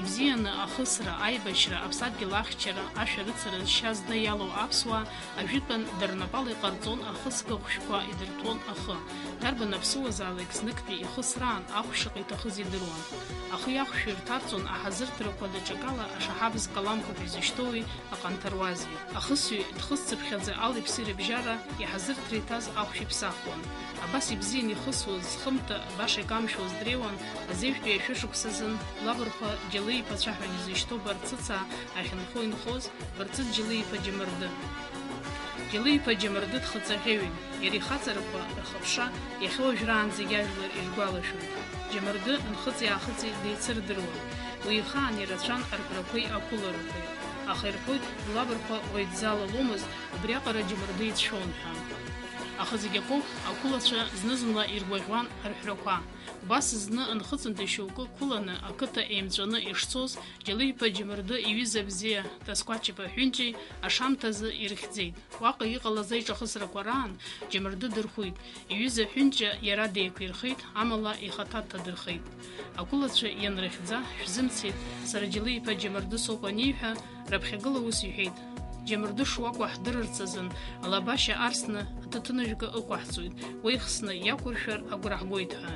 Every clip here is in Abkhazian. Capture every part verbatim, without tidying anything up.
Бзианы ахысра, аибашьра, аԥсадгьыл ахьчара, ашәарыцара зшьа зда иалоу аԥсуаа ажәытәан дара рнапала иҟарҵон, ахысга хәшәқәа идырҭон ахы. Дарбан аԥсуазаалак зныктәи ихысраан ахә шаҟа иҭахыз идыруан. Ахы иахәшәу ирҭарҵон аҳазырҭрақәа, даҽакала ашаҳабз каламқәак изышьҭоуи аҟанҭаруази. Ахысҩы дхысцыԥхьаӡа али-ԥси рыбжьара иҳазырҭра иҭаз ахәшә иԥсахуан. Абас ибзиан ихысуаз, зхымҭа баша икамшәоз дреиуан, азеижәтәи ашәышықәсазын лабархәа Џьалы-иԥа цәаҳәан изышьҭоу Барцыцаа ахьынхо инхоз Барцыц Џьалы-иԥа Џьамырды. Џьалы-иԥа Џьамырды дхаҵаӷьеҩын, иара ихаҵарақәа рхыԥша иахьа уажәраанӡагь ажәлар иргәалашәоит. Џьамырды нхыҵи-аахыҵи деицырдыруан. Уи ихаан ирацәан арҳәрақәеи ақәыларақәеи. Аха ирҳәоит, лабархәа уаҩ дзалаломызт, убриаҟара Џьамырды ицәшәон ҳәа. Аха зегь акоуп, ақәылацәа зны-зынла иргәаӷьуан арҳәрақәа. Убас зны нхыҵынтәи шьоукы қәыланы ақыҭа еимҵәаны ишцоз, Џьалы-иԥа Џьамырды иҩыза бзиа Тасқәача-иԥа Ҳәынҷеи ашамҭазы ирыхьӡеит. Уаҟа иҟалаз аиҿахысрақәа раан Џьамырды дырхәит, иҩыза Ҳәынҷа иара деиқәирхеит, амала ихаҭа дҭадырхеит. Ақәылацәа ианрыхьӡа, шәзымцеит, сара Џьалы-иԥа Џьамырды соуп аниҳәа, раԥхьагыла ус иҳәеит, Џьамырды шуакәу ҳдырырц азын, алабашьа арсны аҭаҭыныжәга ықәаҳҵоит, уеихсны иақәыршәар агәра ҳгоит ҳәа.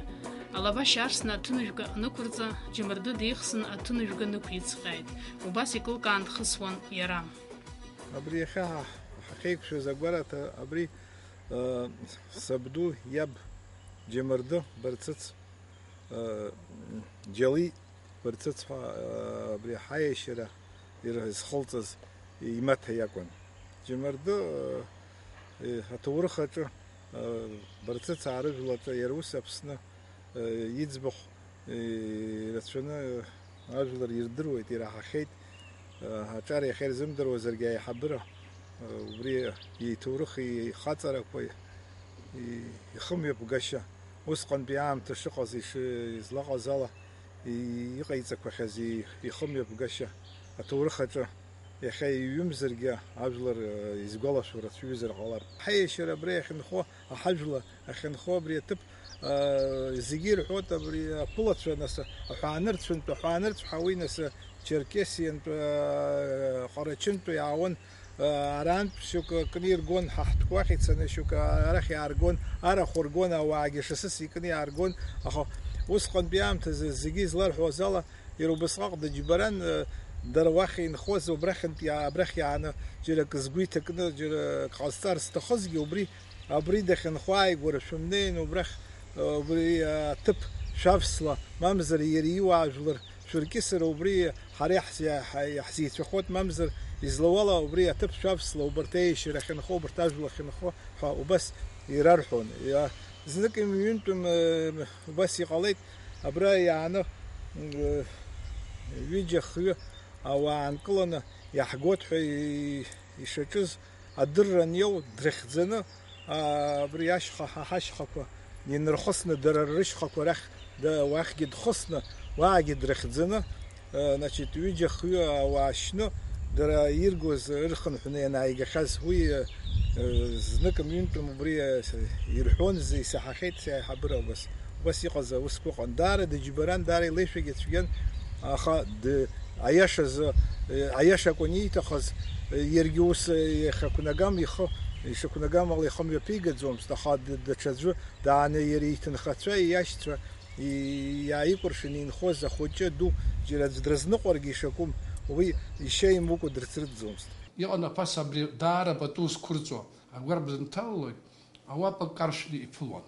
Алабашьа арсны аҭыныжәга анықәырҵа, Џьамырды деихсын аҭыныжәга нықәицҟьааит. Убас икылкаан дхысуан иара. Абри иахьа ҳа-, ҳахьеиқәшәаз агәараҭа абри, э, сабду иаб Џьамырды Барцыц, э, Џьали Барцыц ҳәа, э, абри ҳаиашьара ир-, изхылҵыз имаҭа иакәын. Џьамырды, э, э, аҭоурых аҿы, э, Барцыц аарыжәлаҿы иара ус Аԥсны, э, иӡбахә, э, ирацәаны, э, ажәлар ирдыруеит, ираҳахьеит, э, аҿар иахьа ирзымдыруазаргьы аиҳабыра, э, убри иҭоурых, ихаҵарақәа, и-, ихымҩаԥгашьа, усҟантәи аамҭа шыҟаз иши-, излаҟаз ала, и-, иҟаиҵақәахьаз и-, ихымҩаԥгашьа аҭоурых аҿы иахьа иҩымзаргьы ажәлар, э, изгәалашәо рацәаҩызар ҟалап. Ҳаиашьара абра иахьынхо, аҳажәла ахьынхо абри аҭыԥ, э, зегьы ирҳәоит, абри ақәылацәа, нас, аҳәаанырцәынтә, аҳәаанырцә ҳәа уи, нас, Черкесиантә, э, Ҟарачынтәи иаауан, э, арантә шьоук кны иргон, ҳа ҳтәқәа ахь ицаны шьоук арахь иааргон, арахә ргон, ауаагьы шасыс икны иааргон, аха усҟантәи аамҭазы зегьы изларҳәоз ала, иара убасҟак дыџьбаран, э, дара уахь инхоз, убрахьынтә иаа-, абрахь иааны, џьара акы згәы иҭакны, џьара акы ҟазҵар зҭахызгьы, убри, абри дахьынхо ааигәара шәымнеин, убрахь, э, убри аҭыԥ шәавсла, мамзар иара иуаажәлар шәыркьысыр, убри ҳара иаҳзи-, иаҳзеицәахоит, мамзар излауала убри аҭыԥ шәавсла, убарҭ аиашьара ахьынхо, убарҭ ажәла ахьынхо ҳәа убас ирарҳәон. Иа-, знык ҩынтәым, э, убас иҟалеит. Абра иааны, м, ҩыџьа-хҩы ауаа аанкыланы иаҳгоит ҳәа и-, ишаҿыз адырра аниоу, дрыхьӡаны, а, абри ашьха, ҳа ҳашьхақәа инархысны, дара рышьхақәа рахь, да-, уахьгьы дхысны, уаагьы дрыхьӡаны, э, значит, ҩыџьа-хҩы ауаа шьны, дара иргоз ырхынҳәны ианааигахьаз, уи, э, э, знык-ҩынтәым убри, э, с-, ирҳәон, зы исаҳахьеит, сеиҳабыра убас. Убас иҟаз аусқәа ыҟан. Даара дыџьбаран, даара илеишәагьы цәгьан, аха д-, аиашазы, э, аиаша акәын ииҭахыз, э, иаргьы ус, э, иахьақәнагам ихы, ишақәнагам ала ихы мҩаԥигаӡомызт, аха д-, даҽаӡәы дааны иара иҭынхацәа, иашьцәа, и-, иааикәыршаны инхоз ахәыҷы ду џьара аӡә дрызныҟәаргьы ишакәым, уи ишьа имукәа дрыцрыҵӡомызт. Иҟан аԥаса абри даара пату зқәырҵо, агәарԥ дынҭалалоит, ауапа каршәны иԥылон.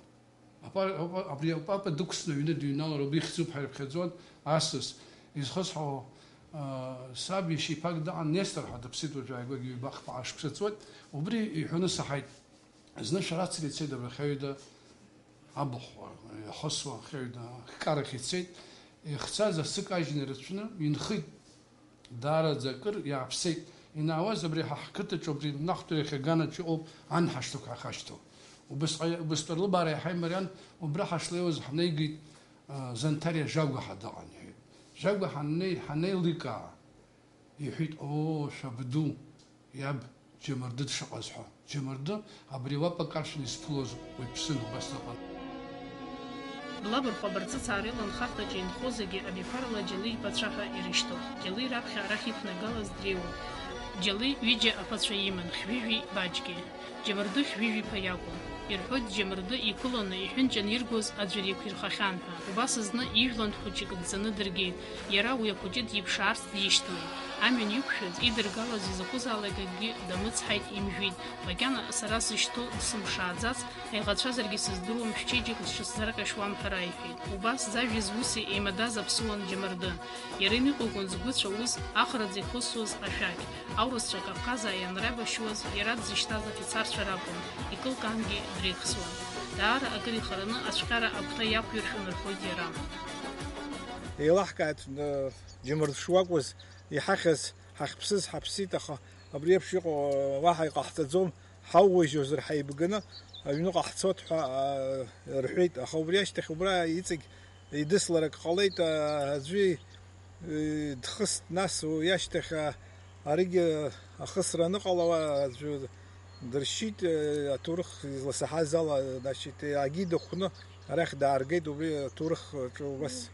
Апа-, апа-, абри апапа дықәсны аҩны дыҩналар убри ихьӡуп ҳәа ирыԥхьаӡон асас. Изхысҳәаау, аа, саб иашьа иԥак даҟан, Нестор ҳәа дыԥсит уажәы ааигәагьы ҩба-хԥа ашықәса ҵуеит. Убри иҳәаны саҳаит. Зны шәарацара ицеит абри ахьаҩда абахәа, ихысуа ахьаҩда хкарахь ицеит. Ихцаз асы кажьны ирыцәны инхеит. Даараӡа акыр иааԥсеит. Инаауаз абри ҳа ҳқыҭаҿы, убри нахәҭа иахьа аганаҿ иҟоуп, ан ҳашҭақәа ҳахашьҭоу. Убысҟа-, убыстәи рлыбаара иаҳа имариан, убра ҳашлеиуаз ҳнеигеит, а, Занҭариа Жагәа ҳа дыҟан, иҳәеит. Жагәа ҳаннеи-, ҳанеиликаа, иҳәеит, Оо, шәабду, иаб Џьамырды дшыҟаз ҳәа. Џьамырды абри уапа каршәны изԥылоз уаҩԥсын убас дыҟан. Лабархә абарҵыцаара иланхарҭаҿы инхо зегьы абиԥарала Џьалы иԥацәа ҳәа ирышьҭоуп. Џьалы раԥхьа арахь иқәнагалаз дреиуоуп. Џьалы ҩыџьа аԥацәа иман, Хьжәижәи Баџьгьы. Џьамырды Хьжәижә иԥа иакәын. Ирҳәоит, Џьамырды иқәыланы иҳәынҷан иргоз аӡәыр еиқәирхахьан ҳәа. Убас зны ижәлантә хәыҷык дӡаны дыргеит. Иара уи ахәыҷы диԥшаарц дишьҭуеит. Амҩан иқәшәаз, идыргалаз изакәызаалак акгьы дамыцҳаит, имжәит. Макьана сара сзышьҭоу дсымԥшааӡац, ҳаиӷацәазаргьы сыздыруам, шәчеиџьыка сҽысзарҟьашьуам ҳәа раиҳәеит. Убас зажәеи зуси еимадаз аԥсуан Џьамырды. Иара иныҟәигон згәы цәаус, ахраӡа ихысуаз ашәақь. Аурысцәа Кавказаа ианрабашьуаз, иара дзышьҭаз афицарцәа ракәын, икылкаангьы дреихсуан. Даара акыр ихараны ацәҟьара агәҭа иақәиршәон рҳәоит иара. Еилаҳкааит, э, Џьамырды шуакәыз, иҳахьыз, ҳахьԥсыз ҳаԥсит, аха абри еиԥш иҟоу, э, уаҳа иҟаҳҵаӡом, ҳауужьозар ҳаибганы аҩныҟа ҳцот ҳәа, э, рҳәеит, аха убри ашьҭахь убра иҵегь идысларак ҟалеит, э, аӡәы, э, дхыст, нас уи ашьҭахь, э, аригьы ахысра аныҟала, аӡәы дыршьит, э, аҭоурых изласаҳаз ала, значит, агида хәны арахь дааргеит, убри аҭоурых аҿы убас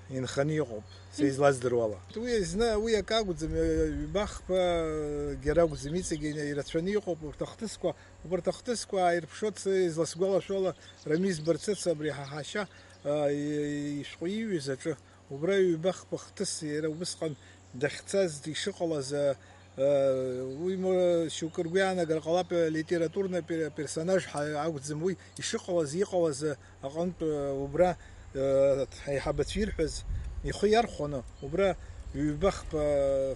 инханы иҟоуп, са излаздыруала. Уи зны, уи акы акәӡам, ҩба-хԥа гьара акәӡам, иҵегь ирацәаны иҟоуп урҭ ахҭысқәа, убарҭ ахҭысқәа ааирԥшуеит, са изласгәалашәо ала, Рамиз Барцыц, абри ҳа ҳашьа, а, и-, ишәҟәы ииҩыз аҿы, убра ҩба-хԥа хҭыс иара убысҟан дахьцаз ишыҟалаз, а, а, уи мо-, шьоукы ргәы иаанагар ҟалап, литературный пер-, персонаж ҳа-, акәӡам уи, ишыҟалаз, иҟалаз, а, аҟынтә, а, убра, а, ҳаиҳабацәа ирҳәаз ихы иархәаны, убра ҩба-хԥа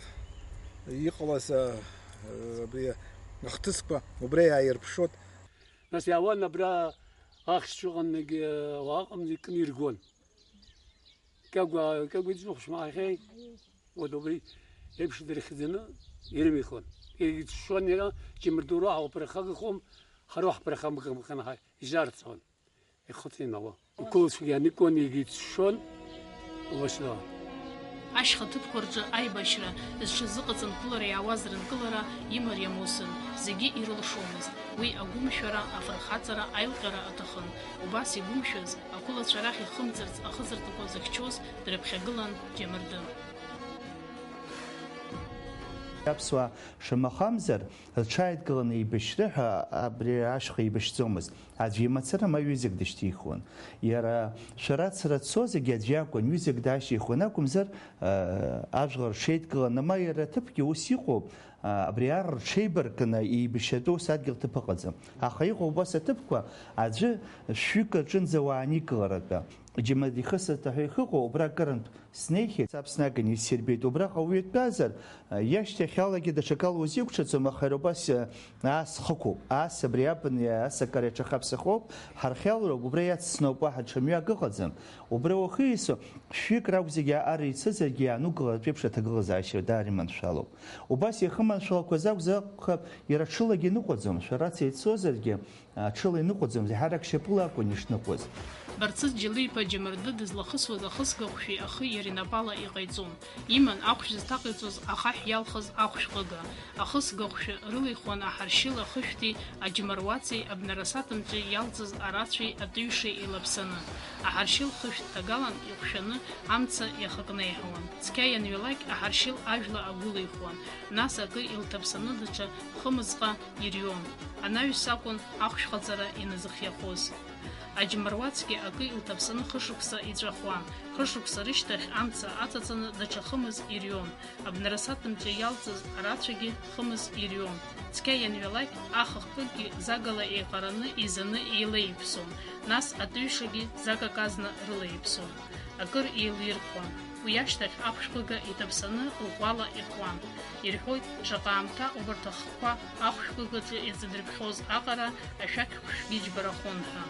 иҟалаз, а, а, абри ахҭысқәа убра иааирԥшуеит. Нас иаауан абра ахьшьцәа ыҟан, егьи, а, уаа ыҟамзи, икны иргон. Кьагәа, Кьагәа иӡбахә шәмаҳахьеи? Вот убри еиԥш дырхьӡаны ирымихуан. Егьи дшшуан иара, Џьамырды уара уаҳа уԥырхагахом, ҳара уаҳԥырхагахом ҳәа изаарцон. Ихы ҭинало. Икылцәгьаны икуан, егьи дшшон, уашла. Ашьха ҭыԥқәа рҿы аибашьра зҽазыҟаҵан, қәылара иаауаз рынкылара имариам усын, зегьы ирылшомызт. Уи агәымшәара, афырхаҵара, аилҟьара аҭахын. Убас игәымшәаз, ақәылацәа рахь ихымҵырц ахыҵырҭақәа зыхьчоз дрыԥхьагылан Џьамырды. Аԥсуаа шамахамзар, рҽааидкыланы еибашьра ҳәа абри ашьха еибашьӡомызт. Аӡә имацара ма ҩызак дышьҭихуан. Иара шәарацара дцозаргьы аӡә иакәын, ҩызак даашьихуан акәымзар, э, ажәлар рҽеидкыланы, ма иара аҭыԥгьы ус иҟоуп, э, абри ар рҽеибаркны еибашьатәу ус адгьыл ҭыԥ ыҟаӡам. Аха иҟоуп убас аҭыԥқәа, аӡәы шәҩык аҿынӡа уааникыларатәы. Џьамыд ихысырҭа ҳәа ихыҟоу, убра акырынтә снеихьеит, Аԥсны агын иссирбеит. Убраҟа уаҩы дтәазар, иашьҭахьалагьы даҽакала узеиқәшаӡом, аха иара убас, аас хықәуп, аас абри абна, аас акараҿы ахаԥсахоуп, ҳархьалароуп, убра иацсноуп, уаҳа ҽа мҩак ыҟаӡам. Убра уахыҩеисо, шәҩык ракәзаргьы, ар еицызаргьы, иаанугалартә еиԥш аҭагылазаашьа даара иманшәалоуп. Убас иахыманшәалақәаз акәзар акәхап, иара ҽылагьы ныҟәаӡом, шәарацра ицозаргьы, ҽыла иныҟәаӡом, еиҳарак шьапыла акәын ишныҟәоз. Барцыц Џьалы-иԥа Џьамырды дызлахысуаз ахысга хәшәи ахи иара инапала иҟаиҵон. Иман ахәшә зыҭаҟаиҵоз ахаҳә иалхыз ахәшә ҟыга. Ахысга хәшәы рылихуан аҳаршьыл ахышәҭи аџьмаруаци абнарасаҭымҵәи иалҵыз арацәеи атыҩшеи еилаԥсаны. Аҳаршьыл хышә дҭагалан ихәшәаны амца иахакнеиҳауан. Цқьа ианҩалак, аҳаршьыл ажәла агәылихуан, нас акы илҭаԥсаны даҽа хымызҟа ирион. Анаҩс акәын ахәшәҟаҵара иназыхиахоз. Аџьмаруацгьы акы илҭаԥсаны хышықәса иҵәахуан, хышықәса рышьҭахь амца аҵаҵаны даҽа хымыз ирион, абнарасаҭымҵәи иалҵыз арацәагьы хымыз ирион. Цқьа ианҩалак, ахыхкыкгьы загала еиҟараны изаны еилеиԥсон, нас атыҩшагьы загаказны рылеиԥсон. Акыр еилирхуан. Уи ашьҭахь ахәшә ҟыга иҭаԥсаны ӷәӷәала ихуан. Ирҳәоит, шаҟа аамҭа убарҭ ахқәа ахәшә ҟыгаҿы иаҵадырԥхьоз аҟара ашәақь хәшәгьы џьбарахон ҳәа.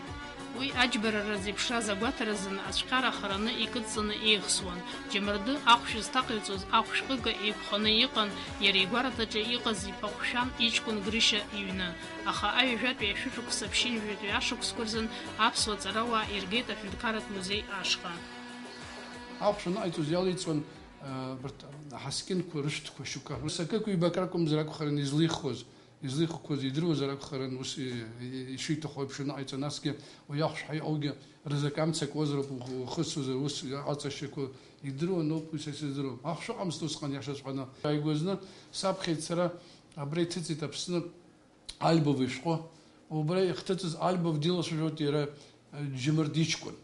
Уи аџьбарара зеиԥшраз агәаҭаразын ацәҟьара хараны икыдҵаны еихсуан. Џьамырды ахәшә зҭаҟаиҵоз ахәшә ҟыга еиқәханы иҟан, иара игәараҭаҿы иҟаз иԥа Хәшәан иҷкәын Грышьа иҩны. Аха аҩажәатәи ашәышықәса ԥшьынҩажәатәи ашықәсқәа рзын аԥсуа ҵарауаа иргеит аҳәынҭқарратә музеи ашҟа. Ахәшә аныҟаиҵоз иалеиҵон, э, абарҭ аҳаскьынқәа рышәҭқәа шьоукы. Ус акык-ҩбак ракәымзар акәхарын излихуаз, излихқәаз идыруазар акәхарын, ус и-, и-, ишиҭаху еиԥш аныҟаиҵа, насгьы уи ахәшә ҳәа иҟоугьы рзакы амца акуазароуп, ух-, ухысуазар, ус аҟаҵашьақәа идыруан ауп, уи са исыздыруам. Ахәшә ыҟамызт усҟан, иашаҵәҟьаны. Ааигәазны саԥхьеит сара, абра иҭыҵит Аԥсны Альбов ишәҟәы. Убра ихҭыҵыз Альбов дилацәажәоит иара, э, Џьамырд иҷкәын.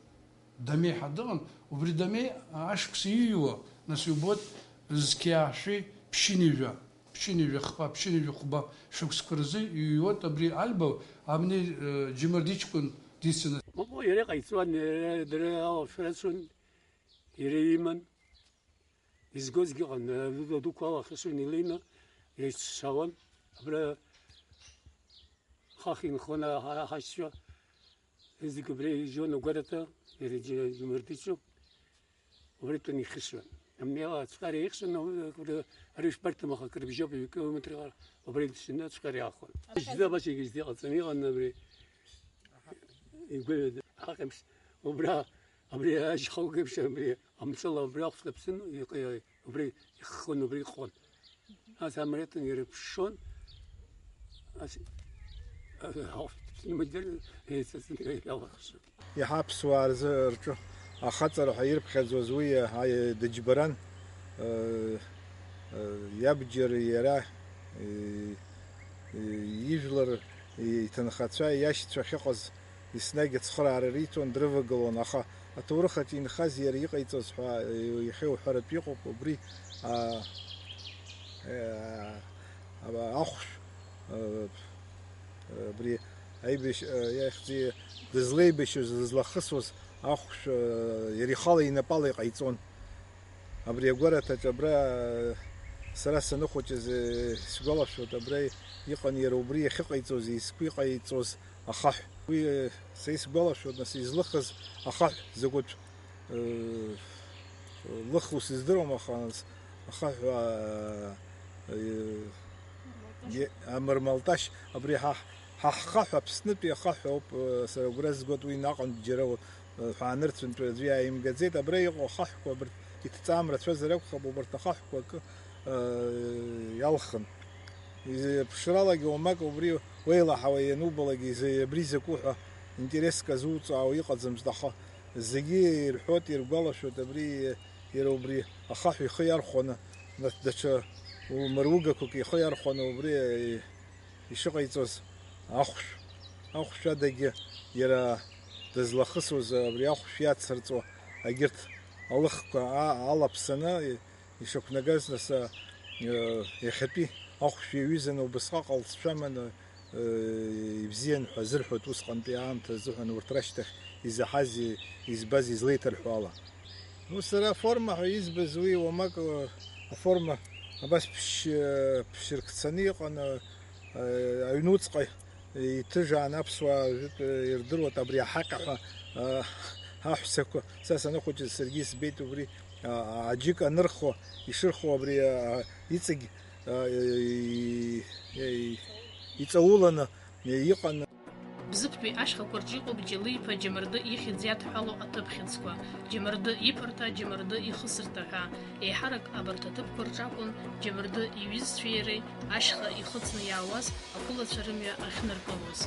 Дамеи ҳәа дыҟан, убри Дамеи ашықәс ииҩуа, нас иубоит, зқьи аашәи ԥшьынҩажәа, ԥшьынҩажәа хԥа, ԥшьынҩажәа хәба шықәсқәа рзы иҩуеит абри Альбов, абни, э, Џьамырд иҷкәын дицын. Мамоу иара иҟаиҵон, иара дара алашара рацәан, иара иман. Изгозгьы ыҟан, аҩныҟа дуқәа алахысрын илеины еиццалон. Абра хахь инхон ҳара ҳашьцәа. Зегь убри ижьон агәараҭа, иара џьа-, џьамырдыцәо, убри тәаны ихысуан. Амни ала ацәҟьара ихсуан, убри, ари шәбарҭам, аха акрыбжьоуп, ҩ-километрала убри дшьны ацәҟьара иаахәон. Шьҭа абас егьыс дыҟаҵан, иҟан абри. Игәаҩа ҳаҟаԥшь, убра, абри ашьхаугеиԥш, абри амҵәыла убри ахәшә каԥсын, иҟ-, убри иххон, убри иҟон. Ас амреҭан ирыԥшшон, ас, ахәшә каԥсын, имаҷыр, еицыҵны иалахшон. Иаҳа аԥсуаа рзы рҿы ахаҵара ҳәа ирыԥхьаӡоз уи, а, дыџьбаран, э, э, иабџьар иара, э, э, ижәлар, иҭынхацәа, иашьцәа ахьыҟаз еснагь ацхыраара риҭон, дрывагылон, аха аҭоурых аҿы инхаз иара иҟаиҵоз ҳәа, э, иахьауҳәаратә иҟоуп, убри, а, э, а, ахәшә, э, абри аибашь-, э, иахьӡи-, дызлеибашьыз, дызлахысуаз ахәшә, э, иара ихала инапала иҟаиҵон. Абри агәараҭаҿ абра, э, сара саныхәыҷыз, э, сгәалашәоит, абра иҟан иара убри иахьыҟаиҵоз, изқәа иҟаиҵоз ахаҳә. Уи, э, са исгәалашәоит, нас, излыхыз ахаҳә закәытә, э, лыху сыздыруам, аха, нас, ахаҳә, а, э, е-, амырмалташь, абри ҳа, ҳа ҳхаҳә, Аԥснытәи ахаҳә ауп, э, сара агәра згоит, уи наҟынтә џьара, э, ҳәаанырцәынтәи аӡәы иааимгаӡеит, абра иҟоу ахаҳәқәа абарҭ иҭҵаам рацәазар акәхап, убарҭ ахаҳәқәа акы, э, иалхын. Изы-, ԥшралагьы уамак убри уеилаҳауа ианубалак, изы-, абри закәу ҳәа интереск азуҵаауа иҟаӡамызт, аха зегьы ирҳәоит, иргәалашәоит, абри иара убри ахаҳә ихы иархәаны, нас даҽа мыругақәак ихы иархәаны убри ишыҟаиҵоз ахәшә, ахәшә адагьы иара дызлахысуаз абри ахәшә иацырҵо агьырҭ алыхқәа а-, алаԥсаны, ишақәнагаз, нас, а, э, иахьатәи ахәшә иаҩызаны убысҟак ҟалҵшәа аманы, э, ибзиан ҳәа азырҳәоит усҟантәи аамҭа азыҳәан урҭ рашьҭахь изаҳаз, избаз, излеиҭарҳәо ала. Ну, сара аформа ҳәа избаз уи уамак, э, аформа абас ԥшь-, э, ԥшьыркцаны иҟан, э, аҩнуҵҟа иҭыжаан аԥсуаа жәытә ирдыруеит абри аҳаҟьа ҳәа, а, аҳәсақәа. Са саныхәыҷыз саргьы избеит убри, а, аџьыка анырхуа, ишырхуа абри, а, иҵегь, а, и-, и-, иҵауланы иҟан. Бзыԥтәи ашьхақәа рҿы иҟоуп Џьалы-иԥа Џьамырды ихьӡ иадҳәало аҭыԥхьыӡқәа, Џьамырды иԥарҭа, Џьамырды ихысырҭа ҳәа. Еиҳарак абарҭ аҭыԥқәа рҿы акәын Џьамырды иҩызцәеи иареи ашьха ихыҵны иаауаз ақәылацәа рымҩа ахьныркылоз.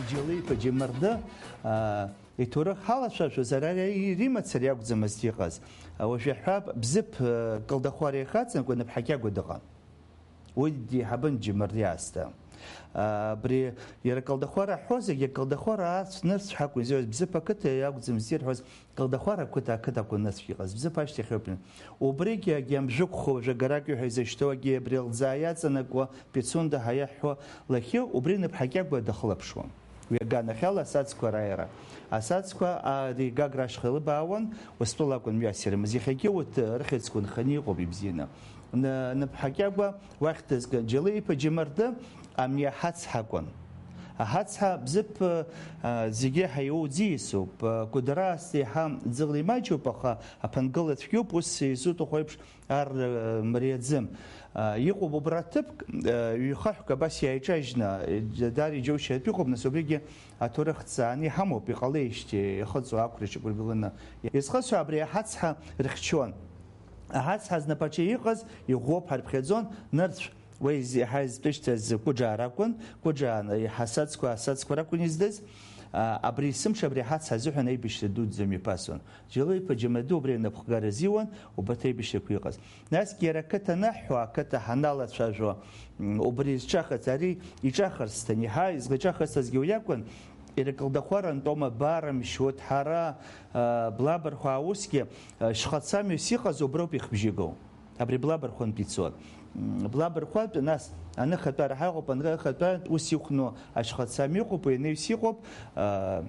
Џьалы-иԥа Џьамырды, аа, иҭоурых ҳалацәажәоз, ара иара имацара иакәӡамызт иҟаз. Уажә иаҳҳәап, Бзыԥ, э, Калдахәара ихаҵанакуа Наԥҳа Кьагәа дыҟан. Уи деиҳабын Џьамырды аасҭа. Аа, абри иара Калдахәара ҳҳәо зегьы Калдахәара ацә-, нырцә ҳакәын изыҳәаз, Бзыԥ ақыҭа иакәӡамызт ирҳәоз, Калдахәара ақыҭа, ақыҭа акәын нырцә иҟаз, Бзыԥ ашьҭахь ауп. Убригьы агьамжәықәхо, жәагарак ҳәа изышьҭоу агьи абри Алӡаа иаҵанакуа Пицунда ҳәа иаҳҳәо лахьы, убри Наԥҳа Кьагәа дахылаԥшуан. Уи аганахьала асацқәа рааира. Асацқәа ари Гагра ашьха илыбаауан, Уыстәыла акәын мҩас ирымаз. Иахьагьы урҭ рыхьӡқәа нханы иҟоуп ибзианы. Н-, Наԥҳа Кьагәа уахь дызган, Џьалы-иԥа Џьамырды, амни аҳацҳа акәын. Аҳацҳа Бзыԥ, а, зегьы реиҳа иоуӡиасуп. А, Кәыдраа еиҳа ӡыла имаҷуп, аха аԥынгыла цәгьоуп, ус изуҭаху еиԥш ар, а, мариаӡым. А, иҟоуп убра ҭыԥк, а, ҩ-хаҳәк абас иааиҿажьны, а, даара иџьоушьартә иҟоуп, нас убригьы аҭоурых ҵааны иҳамоуп, иҟалеижьҭеи ихыҵуа ақәра иҿакәырбыланы. Изхысҳәо абри аҳацҳа рыхьчон. Аҳацҳа знапаҿы иҟаз иӷәӷәоуп ҳәа рыԥхьаӡон, нырцә Уи зи-, ҳаизтәышьҭаз Кәыџаа ракәын, Кәыџаа еиҳа асацқәа, асацқәа ракәын издыз. А, абри есымша абри ҳацҳа азыҳәан аибашьра дуӡӡа мҩаԥасон. Џьалыҩ-иԥа Џьамадуа убри анапхгара азиуан, убарҭ аибашьрақәа иҟаз. Насгьы иара ақыҭа анаҳҳәо, ақыҭа ҳаналацәажәо, м, убри зҿахыц, ари иҿахарсҭан, еиҳа излаҿахысҭазгьы уи акәын, ирыклдахәар антома барамшь, уҭҳара, а, блабархәаа усгьы, а, шьхацамҩас иҟаз уброуп ихбжьы гоу. Абри Блабархәантә ицон. М, Блабархәантә, нас, аныхатәара ҳаҟоуп, аныхатәара ус ихәну ашьхацамҩа ыҟоуп, уи анаҩс иҟоуп, а,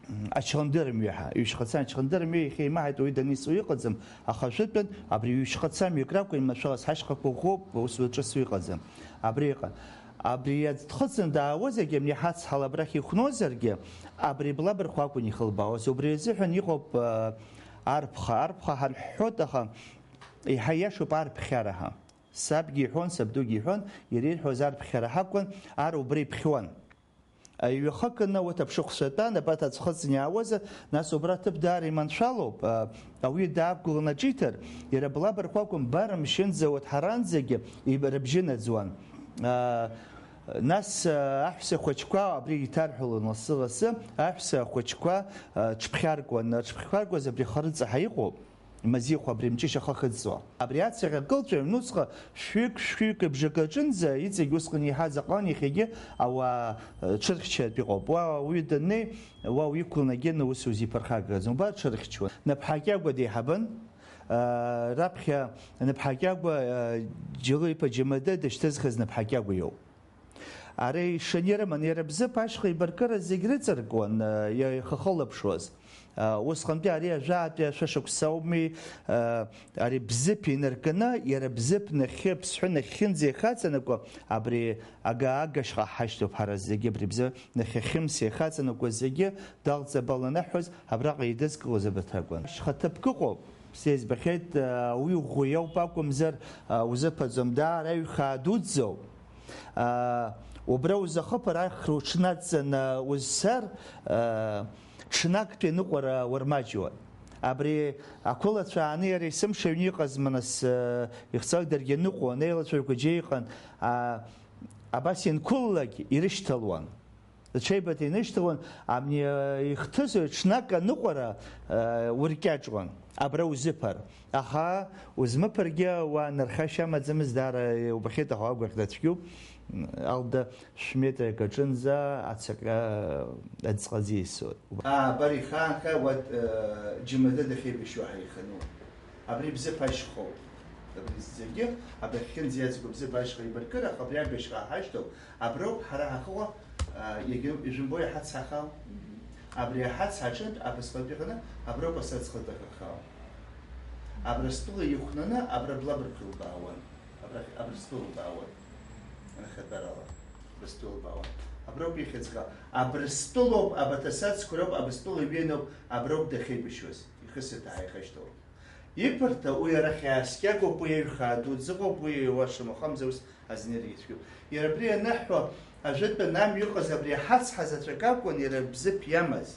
м, ачхындырмҩа ҳәа. Ҩышьхацан ачхындырмҩа иахьа имаҳаит уаҩы даницу иҟаӡам, аха ажәытәан абри ҩышьхацамҩак ракәын, машәалас ҳашьхақәа ӷәӷәоуп, ус уаҿысу иҟаӡам. Абри иҟан. Абри аӡә дхыҵны даауазаргьы, амни ҳацҳала абрахь ихәнозаргьы, абри Блабархәа акәын ихылбаауаз. Убри азыҳәан иҟоуп, а, арԥха. Арԥха ҳарҳәҳәоит, аха еиҳа иашоуп арԥхьара ҳәа. Сабгьы иҳәон, сабдугьы иҳәон, иара ирҳәоз арԥхьара ҳакәын, ар убра иԥхьон. Аҩы хыкны урҭ аԥшыхәцәа тәан, абарҭ аӡә хыҵны иаауазар, нас убра аҭыԥ даара иманшәалоуп, а, ауаҩы даақәгыланы аҿиҭыр, иара Блабархәа акәын, барамшьынӡа урҭ ҳаранӡагьы иб-, рыбжьы наӡуан. А, нас, а, аҳәса хәыҷқәа абри иҭарҳәалон лассы-лассы, аҳәса хәыҷқәа, а, ҽԥхьаркуан, ҽԥхьаркуаз абри харыҵаҳа иҟоуп. Мазихә абри мҷышьа ахы ахыҵуа. Абри ацаҟьа кылҵәа аҩнуҵҟа шәҩык, шәҩык абжак аҿынӡа иҵегь усҟан еиҳа заҟан иахьагьы ауаа, э, ҽырхьчартә иҟоуп. Уа уаҩы даннеи, уа уиқәланы агьаны ус узиԥырхагаӡом. Убар ҽырхьчуан. Наԥҳа Кьагәа деиҳабын. Э, раԥхьа Наԥҳа Кьагәа, э, Џьалу-иԥа Џьамада дышьҭызхыз Наԥҳа Кьагәа иоуп. Ара ишаны ирыман, иара Бзыԥ ашьха еибаркыра зегь рыҵаркуан, э, ихахылаԥшуаз. Э, усҟантәи ари ажәаатәи ашәа шықәса ауми, э, ари Бзыԥ инаркны, иара Бзыԥ нахьхьи Аԥсҳәы нахьхьынӡа ихаҵанакуа, абри ага-агашьха ҳашьҭоуп ҳара зегьы, абри Бзыԥ нахьхьымса ихаҵанакуа зегьы далҵабалан аҳәоз, абраҟа идызкылоз абарҭ ракәын. Шьха ҭыԥк ыҟоуп. Сеизбахьеит, а, уи ӷәӷәа иоуп акәымзар, а, узыԥаӡом, даара аҩхаа дуӡӡоуп. А, убра узахыԥар, ахра уҽнадҵаны узцар, а, ҽнактәи аныҟәара уармаҷуан. Абри ақәылацәа ааны иара есымша аҩны иҟазма, нас, а, ихцәагдаргьы аныҟәон, аилацәажәақәа џьеиҟан, а, абас ианқәыллак ирышьҭалуан. Ҽеибыҭа инышьҭалон, амни, э, ихҭысуеит, ҽнак аныҟәара, э, уркьаҿуан, абра узыԥар. Аха узмыԥаргьы уа нырхашьа амаӡамызт, даара иубахьеит, аха агәаӷьра цәгьоуп. Алда шә-метрак аҿынӡа ацаҟьа аӡҟаӡа исоит. Аа, абар ихаанхеит, уа, э, Џьамада дахьеибашьуа ҳаихану. Абри Бзыԥ ашьхоуп. Абри зегьы, абрахьынӡа иаӡбо Бзыԥ ашьха еибаркыра, аха абри агашьха ҳашьҭоуп. Аброуп ҳара ҳахыҟоу, а, иагьа-, ижәымбои аҳац ҳахаау? Абри аҳац аҿынтә абасҟатәи ҟаны, аброуп асаӡ хыҭак ахаау. Абрыстәыла ихәнаны, абра Блабархә илбаауан. Абрахь, Абрыстәыла илбаауан. Анахатәарала, Абрыстәыла илбаауан. Аброуп ихьӡ хау. Абрыстәылоуп, абарҭ асацқәа роуп, Абрыстәыла иҩеиноуп, аброуп дахьеибашьуаз. Ихысыҭ ааихашьҭоуп. Иԥарҭа уи арахь иааскьагоуп, уи аҩхаа дуӡӡа ыҟоуп, уи уа шамахамзар ус азнер ицәгьоуп. Иара абри аныҳәо, ажәытәан амҩа ыҟаз абри аҳацҳа заҵәык акәын иара Бзыԥ иамаз.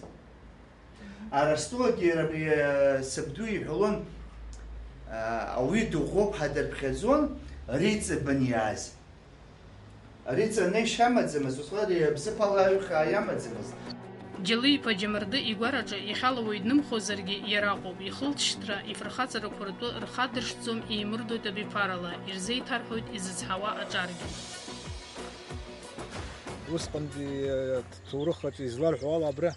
Арыстәылагьы иара абри, э, сабду иҳәалон, э, ауаҩы дыӷәӷәоуп ҳәа дырԥхьаӡон, Риҵа баниааз. Ари ҵанеишьа амаӡамызт, усҟан ари Бзыԥ ала аҩхаа иамаӡамызт. Џьалы-иԥа Џьамырды игәараҿы иахьала уаҩ днымхозаргьы иара акәуп, ихылҵшьҭра, ифырхаҵарақәа ртәы рхадыршҭӡом, еимырдоит абиԥарала, ирзеиҭарҳәоит изызҳауа аҿаргьы. Усҟантәи, э, ҭоурых аҿы изларҳәо ала, абра,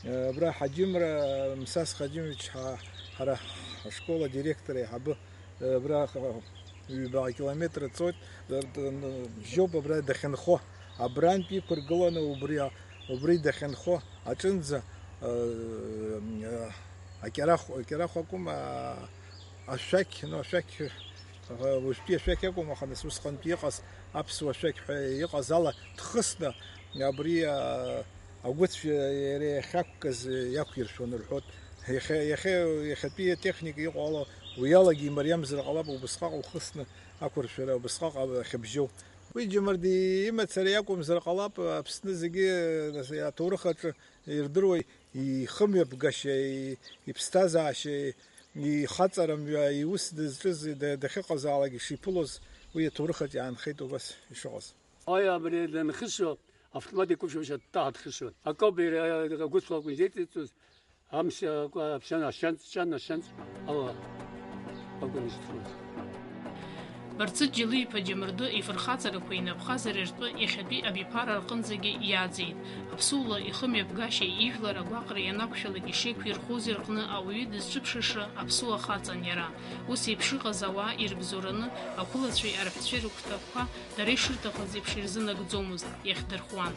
э, абра Ҳаџьымра, Мсас Ҳаџьымович, ҳа-, ҳара ҳашкол адиректор аиҳабы Абра ҩбаҟа километр ҵоит, д-, д-, н-, бжьоуп абра дахьынхо. Абрантә иқәыргыланы убри а-, убри дахьынхо аҿынӡа, э, акьарахә, акьарахә акәым, а-, ашәақь, ну, ашәақь, а, уажәтәи ашәақь акәым, аха нас усҟантәи иҟаз аԥсуа ашәақь ҳәа иҟаз ала дхысны абри, а, агәыцә иара иахьақәкыз иақәиршәон рҳәоит. Иахьа, иахьа, иахьатәи атехника иҟоу ала уи алагьы имариамзар ҟалап, убысҟак ухысны ақәыршәара, убысҟак ахьыбжьоу. Уи Џьамырди имацара иакәымзар ҟалап, Аԥсны зегьы, нас, аҭоурых аҿы ирдыруа ихымҩаԥгашьа, и-, иԥсҭазаашьа, ихаҵара мҩа, иус дызҿыз, да-, дахьыҟазаалак ишиԥылоз, Уи аҭоурыхаҿ иаанхеит убас ишыҟаз. Аи, абри данхысуа, автомат иқәыԥшуашәа дтаҳа дхысуан. Акоуп иара агәыцлақәа изеиҵеиҵоз, амш ашьанҵ ҷан, ашьанҵ ала акәын изҭхуаз. Барцыц Џьалиаԥа Џьамырды ифырхаҵарақәа инапхазар ртәы иахьатәи абиԥара рҟынӡагьы иааӡеит. Аԥсуала ихымҩаԥгашьа ижәлар агәаҟра ианақәшәалак ишеиқәирхоз рҟны ауаҩы дызҿыԥшыша аԥсуа хаҵан иара. Ус еиԥш иҟаз ауаа ирыбзоураны ақәылацәеи арҳәцәеи рыгәҭакқәа дара ишырҭахыз еиԥш ирзынагӡомызт, иахдырхуан.